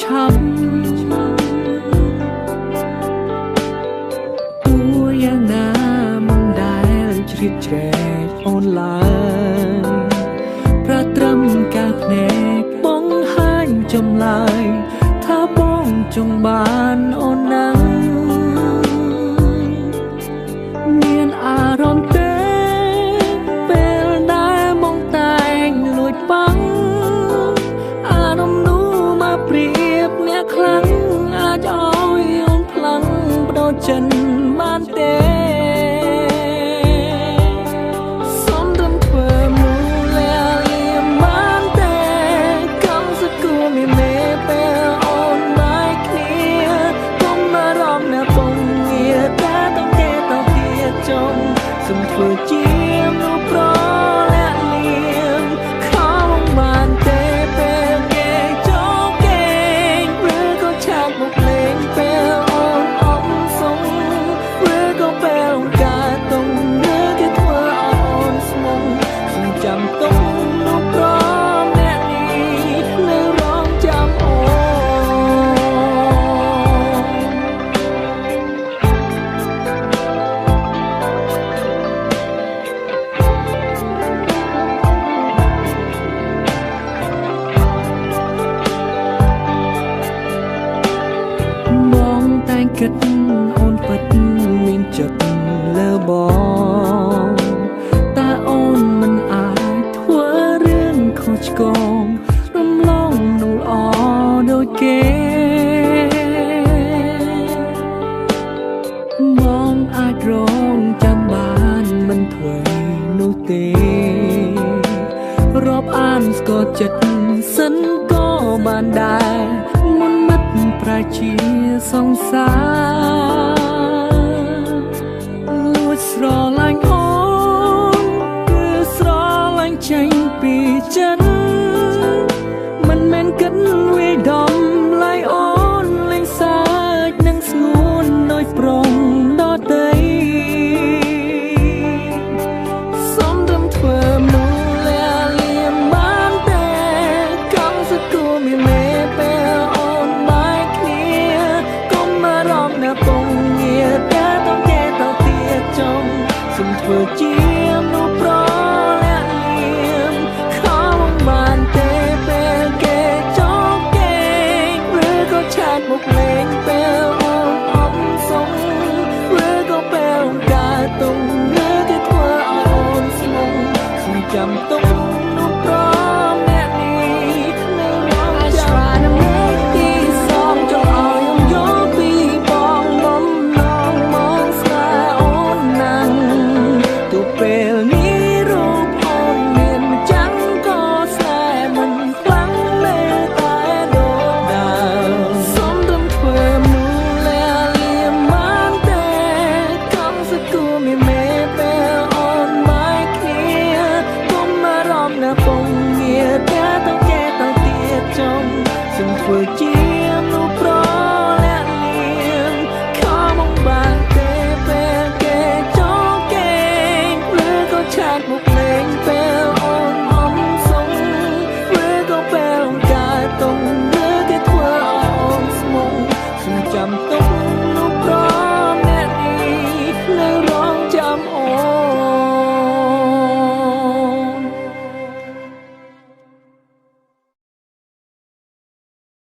ឆាប់តួយ៉ាងណាមិនដែលជ្រៀតជ្រែកអូនឡើយប្រាត្រឹមកាភ្នែកបង្ហាញចម្លើយថាបងចង់បានអូនណាំងមានអារម្មណ៍ទេពេលដែលមកតែងលួចបាំងអារម្មណ៍នោះមកប្រៀបអ្នកខ្លាំងអាចឲ្យអូនផ្លាំងបដូរចិនបានទេសុំត្រឹមធ្វើមូលាលៀមបានទេកំសគូមានមេពេលអូនបាយគ្នាកុំមករំណាពងងារតែតគេតទៀតចង់សុំធ្វើជាមនុស្សប្រលាក់លៀមខំបានទេពេលគេចូលគេឬក៏ឆាតមកលេងពេលអូនអំសុងឬក៏ពេលកាតុងឬគេធ្វើឲ្យអូនស្មងសុំចាំទុំនោះប្រអ្នកនេះនៅរងចាំអូនបងតែងគិតអូនពិតមានចិត្តលើបងតែអូនមិនអាចធ្វើរឿងខុសឆ្គងរំលងនោះល្អដូចគេបងអាចរងចាំបានមិនធ្វើនោះទេរាប់អានស្គាល់ចិត្តសិនក៏បានដែរមុនមិត្តប្រជាសង្សារលួចស្រឡាញ់អូនគឺស្រឡាញ់ចេញពីចិត្តមិនមែនគិតវាយដំឡៃអូនលេងសើចនឹងស្ងួនដូចប្រុងដតីសុំត្រឹមធ្វើមនុស្សលាលៀមបានទេកំសគូមានមេពេលអូនបាយគ្នាកុំមករំណាពងងារតែតគេតទៀតចង់សុំធ្វើជាមនុស្សប្រលាក់លៀមខំបានទេពេលគេចូលគេឬក៏ឆាតមកលេងពេលអូនអំសុងឬក៏ពេលកាតុងឬគេធ្វើឲ្យអូនស្មងសុំចាំទុំនោះប្រអ្នកនេះនៅរងចាំនេះទីសងចង់ឲ្យអូនយល់ពីបងបំណងមកស្នេហ៍អូនណាំងទូពេលនេះរូបអូនមានចាំងក៏ស្នេហ៍មិនខ្លាំងនៅតែដូចដើមសុំត្រឹមធ្វើមនុស្សលាលៀមបានទេកំសគូមានមេពេលអូនបាយគ្នាកុំមករំណាពងងារតែតគេតទៀតចង់សុំធ្វើជា